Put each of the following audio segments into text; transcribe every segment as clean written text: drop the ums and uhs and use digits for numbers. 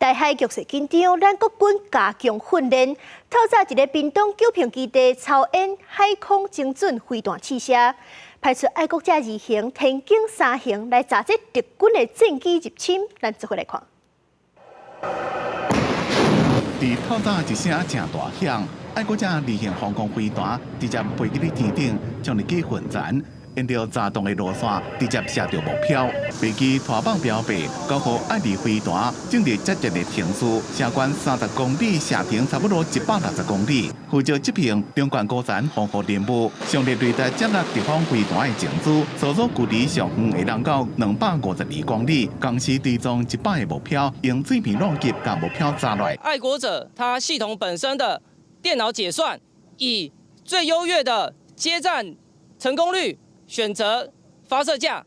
台海局勢緊張，咱國軍加強訓練。透早佇咧屏東九評基地操演海空精準飛彈試射，派出愛國者二型、天鷹三型來炸這敵軍的戰機入侵。咱做伙來看。佇透早一聲誠大響，愛國者二型防空飛彈直接飛入咧天頂，將敵機粉殘。沿著閘動的路線直接射著目標，飛機拖放標背，9號愛二飛彈進入接戰的程序，射懸30公里，射程差不多160公里，負責執行中懸高層防護任務，上日雷達接納敵方飛彈的情資，搜索距離上遠會當到252公里，同時追蹤100個目標，用碎片弩級共目標砸落。愛國者，它系統本身的電腦解算，以最優越的接戰成功率，選擇發射架。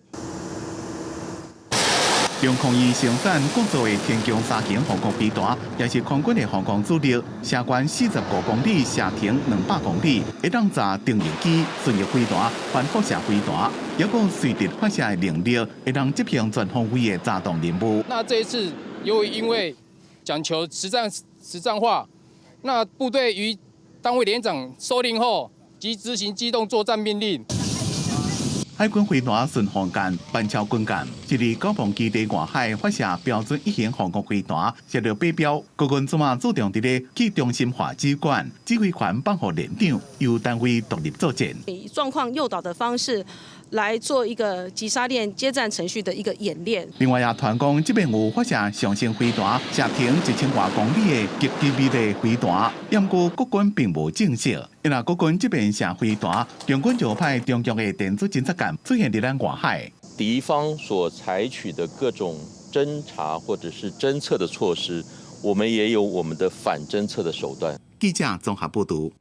中控院生產國造的天鷹三型防空飛彈，也是空軍的防空主力，射懸45公里，射程200公里，會當炸定翼機、巡弋飛彈、反輻射飛彈，抑閣隨地發射的能力，會當執行全方位的炸動任務。那這一次又因為講求實戰實戰化，那部隊於單位連長受令後，即執行機動作戰命令。海軍飛彈順風艦、板橋軍艦，佇咧九鵬基地外海發射標準一型防空飛彈，射著靶標。國軍這馬注重佇咧去中心化指管，指揮權放予連長，由單位獨立作戰。以狀況誘導的方式來做一個擊殺練接戰程序的一個演練。另外也傳講，這邊有發射長程飛彈，射程1000外公里的極機密的飛彈，毋過國軍並無證實。因為國軍這邊射飛彈，共軍就派中共的電子偵察艦出現佇咱外海。敵方所採取的各種偵查或者是偵測的措施，我們也有我們的反偵測的手段。記者綜合報導。